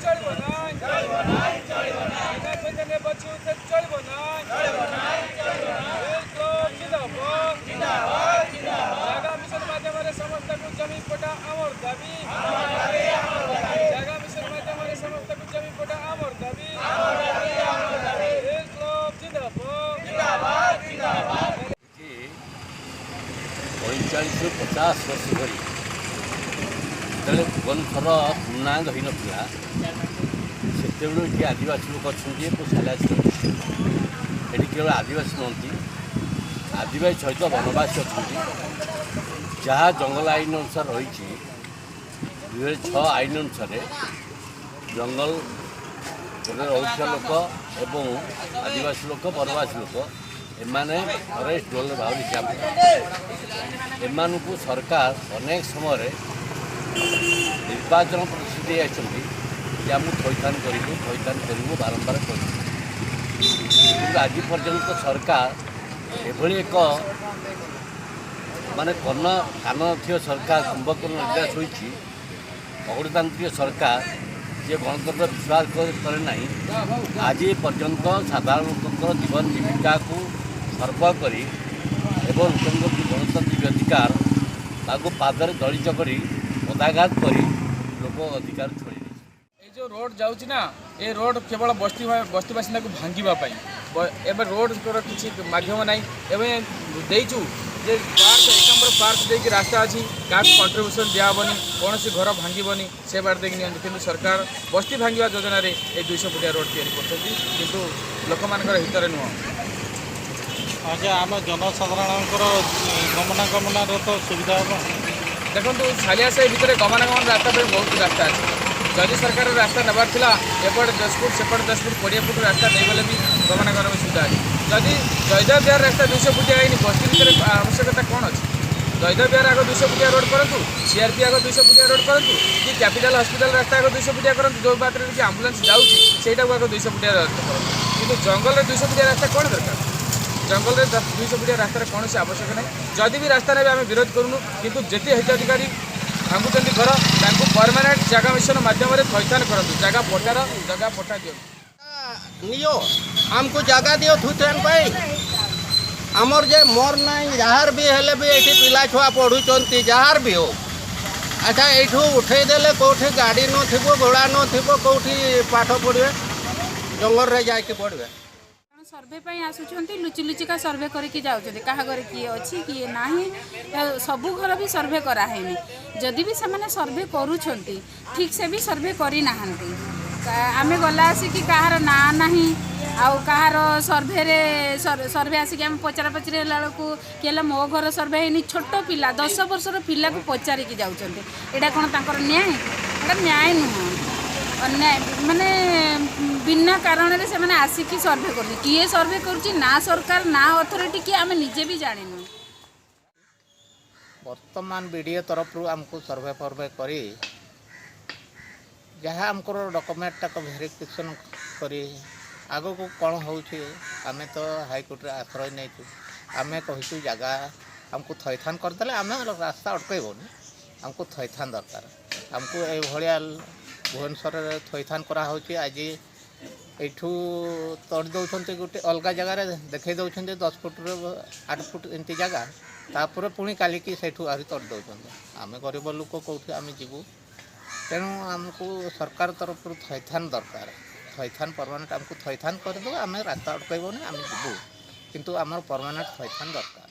ଚଳିବ ନାହିଁ, ଚଳିବ ନାହିଁ, ଚଳିବ ନାହିଁ। ବିନା ଥଇଥାନରେ ବସି ଉଚ୍ଛେଦ ଚଳିବ ନାହିଁ, ଚଳିବ ନାହିଁ, ଚଳିବ ନାହିଁ। ଇନକ୍ଲାବ ଜିନ୍ଦାବାଦ, ଜିନ୍ଦାବାଦ, ଜିନ୍ଦାବାଦ। ଜାଗା ମିଶନ ମାଧ୍ୟମରେ ସମସ୍ତଙ୍କୁ ଜମି ପଟା ଆମର ଦାବି, ଆମର ଦାବି, ଆମର ଦାବି। ଜାଗା ମିଶନ ମାଧ୍ୟମରେ ସମସ୍ତଙ୍କୁ ଜମି ପଟା ଆମର ଦାବି, ଆମର ଦାବି, ଆମର ଦାବି। ଇନକ୍ଲାବ ଜିନ୍ଦାବାଦ, ଜିନ୍ଦାବାଦ, ଜିନ୍ଦାବାଦ। ଏଠି 45ରୁ 50 ବର୍ଷ ଧରି, ଯେତେବେଳେ ଭୁବନେଶ୍ୱର ପୂର୍ଣ୍ଣାଙ୍ଗ ହୋଇନଥିଲା, ସେତେବେଳୁ ଏଠି ଆଦିବାସୀ ଲୋକ ଅଛନ୍ତି ଏବଂ ସାଲିଆସାହି ଅଛନ୍ତି। ଏଠି କେବଳ ଆଦିବାସୀ ନୁହନ୍ତି, ଆଦିବାସୀ ସହିତ ବନବାସୀ ଅଛନ୍ତି। ଯାହା ଜଙ୍ଗଲ ଆଇନ ଅନୁସାରେ ରହିଛି, 2006 ଆଇନ ଅନୁସାରେ ଜଙ୍ଗଲରେ ରହୁଥିବା ଲୋକ ଏବଂ ଆଦିବାସୀ ଲୋକ, ବନବାସୀ ଲୋକ, ଏମାନେ ଫରେଷ୍ଟ ଡ୍ୱେଲର ଭାବରେ ହିସାବ କରନ୍ତି। ଏମାନଙ୍କୁ ସରକାର ଅନେକ ସମୟରେ ନିର୍ବାଚନ ପ୍ରତିଶ୍ରୁତି ଦେଇ ଆସିଛନ୍ତି ଯେ ଆମକୁ ଥଇଥାନ କରିବୁ, ଥଇଥାନ କରିବୁ, ବାରମ୍ବାର କରିବୁ। କିନ୍ତୁ ଆଜି ପର୍ଯ୍ୟନ୍ତ ସରକାର ଏଭଳି ଏକ ମାନେ କର୍ଣ୍ଣ କାନ ନଥିବା ସରକାର, କୁମ୍ଭକର୍ଣ୍ଣ ନିର୍ଦ୍ଦେଶ ହୋଇଛି। ଅଗଣତାନ୍ତ୍ରିକ ସରକାର, ଯିଏ ଗଣତନ୍ତ୍ର ବିଶ୍ୱାସ କରେ ନାହିଁ, ଆଜି ପର୍ଯ୍ୟନ୍ତ ସାଧାରଣ ଲୋକଙ୍କର ଜୀବନ ଜୀବିକାକୁ ଖର୍ବ କରି ଏବଂ ଲୋକଙ୍କର ଯେଉଁ ଗଣତାନ୍ତ୍ରିକ ଅଧିକାର, ତାକୁ ପାଦରେ ଦଳି ଚକଡ଼ି ପଦାଘାତ କରି ଲୋକ ଅଧିକାର ଛଡ଼େଇ ଦେଇଛି। ଏଇ ଯେଉଁ ରୋଡ଼ ଯାଉଛି ନା, ଏ ରୋଡ଼ କେବଳ ବସ୍ତି ବାସିନ୍ଦାକୁ ଭାଙ୍ଗିବା ପାଇଁ। ଏବେ ରୋଡ଼ର କିଛି ମାଧ୍ୟମ ନାହିଁ। ଏବେ ଦେଇଛୁ ଯେ ପାର୍କ, 1 ନମ୍ବର ପାର୍କ ଦେଇକି ରାସ୍ତା ଅଛି, କାହାକୁ କଣ୍ଟ୍ରିବ୍ୟୁସନ୍ ଦିଆହେବନି, କୌଣସି ଘର ଭାଙ୍ଗିବନି, ସେ ବାଟ ଦେଇକି ନିଅନ୍ତୁ। କିନ୍ତୁ ସରକାର ବସ୍ତି ଭାଙ୍ଗିବା ଯୋଜନାରେ ଏଇ 200 ଫୁଟିଆ ରୋଡ଼ ତିଆରି କରୁଛନ୍ତି, କିନ୍ତୁ ଲୋକମାନଙ୍କର ହିତରେ ନୁହଁ। ଆଜ୍ଞା, ଆମ ଜନସାଧାରଣଙ୍କର ଗମନାଗମନର ତ ସୁବିଧା ହେବ? ଦେଖନ୍ତୁ, ସାଲିଆସାହି ଭିତରେ ଗମନାଗମନ ରାସ୍ତା ପାଇଁ ବହୁତ ରାସ୍ତା ଅଛି। ଯଦି ସରକାର ରାସ୍ତା ନେବାର ଥିଲା, ଏପଟେ 10 ଫୁଟ, ସେପଟେ 10 ଫୁଟ, 20 ଫୁଟ ରାସ୍ତା ନେଇଗଲେ ବି ଗମନାଗମନ ସୁବିଧା ଅଛି। ଯଦି ଜୟଦେବ ବିହାର ରାସ୍ତା 200 ଫୁଟିଆ ହେଇନି, ବସ୍ତି ଭିତରେ ଆବଶ୍ୟକତା କ'ଣ ଅଛି? ଜୟଦେବ ବିହାର ଆଗ 200 ଫୁଟିଆ ରୋଡ଼ କରନ୍ତୁ, ସିଆର୍ପି ଆଗ 200 ଫୁଟିଆ ରୋଡ଼ କରନ୍ତୁ କି କ୍ୟାପିଟାଲ ହସ୍ପିଟାଲ ରାସ୍ତା ଆଗ 200 ଫୁଟିଆ କରନ୍ତୁ। ଯେଉଁ ବାଟରେ କି ଆମ୍ବୁଲାନ୍ସ ଯାଉଛି, ସେଇଟାକୁ ଆଗ 200 ଫୁଟିଆ ରାସ୍ତା କରନ୍ତୁ। କିନ୍ତୁ ଜଙ୍ଗଲରେ 200 ଫୁଟିଆ ରାସ୍ତା କ'ଣ ଦରକାର? ଜଙ୍ଗଲରେ 200 ଫୁଟିଆ ରାସ୍ତାର କୌଣସି ଆବଶ୍ୟକ ନାହିଁ। ଯଦି ବି ରାସ୍ତା ନେବେ, ଆମେ ବିରୋଧ କରୁନୁ, କିନ୍ତୁ ଯେତେ ହିତାଧିକାରୀ ଭାଙ୍ଗୁଛନ୍ତି ଘର, ତାଙ୍କୁ ପରମାନେଣ୍ଟ ଜାଗା ମିଶନ ମାଧ୍ୟମରେ ଥଇଥାନ କରନ୍ତୁ, ଜାଗା ପଟ୍ଟାର ଜାଗା ପଟ୍ଟା ଦିଅନ୍ତୁ। ନିଅ, ଆମକୁ ଜାଗା ଦିଅ ଥଇଥାନ ପାଇଁ। ଆମର ଯେ ମୋର ନାହିଁ, ଯାହାର ବି ହେଲେ ବି ଏଇଠି ପିଲା ଛୁଆ ପଢ଼ୁଛନ୍ତି, ଯାହାର ବି ହଉ। ଆଚ୍ଛା, ଏଇଠୁ ଉଠେଇ ଦେଲେ କେଉଁଠି ଗାଡ଼ି ନଥିବ, ଘୋଡ଼ା ନଥିବ, କେଉଁଠି ପାଠ ପଢ଼ିବେ? ଜଙ୍ଗଲରେ ଯାଇକି ପଢ଼ିବେ। ସର୍ଭେ ପାଇଁ ଆସୁଛନ୍ତି, ଲୁଚି ଲୁଚିକା ସର୍ଭେ କରିକି ଯାଉଛନ୍ତି। କାହା ଘରେ କିଏ ଅଛି, କିଏ ନାହିଁ, ସବୁ ଘର ବି ସର୍ଭେ କରାହେଇନି। ଯଦି ବି ସେମାନେ ସର୍ଭେ କରୁଛନ୍ତି, ଠିକ୍ ସେ ବି ସର୍ଭେ କରିନାହାନ୍ତି। ଆମେ ଗଲା ଆସିକି କାହାର ନାଁ ନାହିଁ। ଆଉ କାହାର ସର୍ଭେରେ ସର୍ଭେ ଆସିକି ଆମେ ପଚରା ପଚରି ହେଲା ବେଳକୁ କିଏ ହେଲା ମୋ ଘର ସର୍ଭେ ହେଇନି। ଛୋଟ ପିଲା, 10 ବର୍ଷର ପିଲାକୁ ପଚାରିକି ଯାଉଛନ୍ତି। ଏଇଟା କ'ଣ ତାଙ୍କର ନ୍ୟାୟ? ଏଇଟା ନ୍ୟାୟ ନୁହଁ, ଅନ୍ୟାୟ। ମାନେ ବିନା କାରଣରେ ସେମାନେ ଆସିକି ସର୍ଭେ କରୁଛନ୍ତି। କିଏ ସର୍ଭେ କରୁଛି ନା ସରକାର ନା ଅଥରିଟି କିଏ, ଆମେ ନିଜେ ବି ଜାଣିନୁ। ବର୍ତ୍ତମାନ ବିଡ଼ିଓ ତରଫରୁ ଆମକୁ ସର୍ଭେ ଫର୍ଭେ କରି ଯାହା ଆମଙ୍କର ଡକୁମେଣ୍ଟଟାକୁ ଭେରିଫିକେସନ୍ କରି ଆଗକୁ କ'ଣ ହେଉଛି, ଆମେ ତ ହାଇକୋର୍ଟରେ ଆଶ୍ରୟ ନେଇଛୁ। ଆମେ କହିଛୁ, ଜାଗା ଆମକୁ ଥଇଥାନ କରିଦେଲେ ଆମେ ରାସ୍ତା ଅଟକାଇବୁନି। ଆମକୁ ଥଇଥାନ ଦରକାର। ଆମକୁ ଏଇଭଳିଆ ଭୁବନେଶ୍ୱରରେ ଥଇଥାନ କରାହେଉଛି। ଆଜି ଏଇଠୁ ତଡ଼ି ଦେଉଛନ୍ତି, ଗୋଟେ ଅଲଗା ଜାଗାରେ ଦେଖାଇ ଦେଉଛନ୍ତି 10 ଫୁଟରୁ 8 ଫୁଟ ଏମିତି ଜାଗା। ତାପରେ ପୁଣି କାଲିକି ସେଇଠୁ ଆହୁରି ତଡ଼ି ଦେଉଛନ୍ତି। ଆମେ ଗରିବ ଲୋକ, କେଉଁଠି ଆମେ ଯିବୁ? ତେଣୁ ଆମକୁ ସରକାର ତରଫରୁ ଥଇଥାନ ଦରକାର। ଥଇଥାନ ପରମାନେଣ୍ଟ ଆମକୁ ଥଇଥାନ କରିଦେବ, ଆମେ ରାସ୍ତା ଅଟକାଇବୁନି, ଆମେ ଯିବୁ। କିନ୍ତୁ ଆମର ପରମାନେଣ୍ଟ ଥଇଥାନ ଦରକାର।